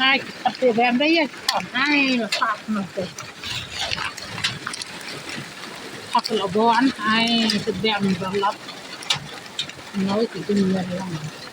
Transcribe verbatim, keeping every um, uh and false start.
Ai, ki pat te bem de ïa ki pat ai la sat noh te. Pat la bon ai te bem ba lap. Noi ki jin ïa lang.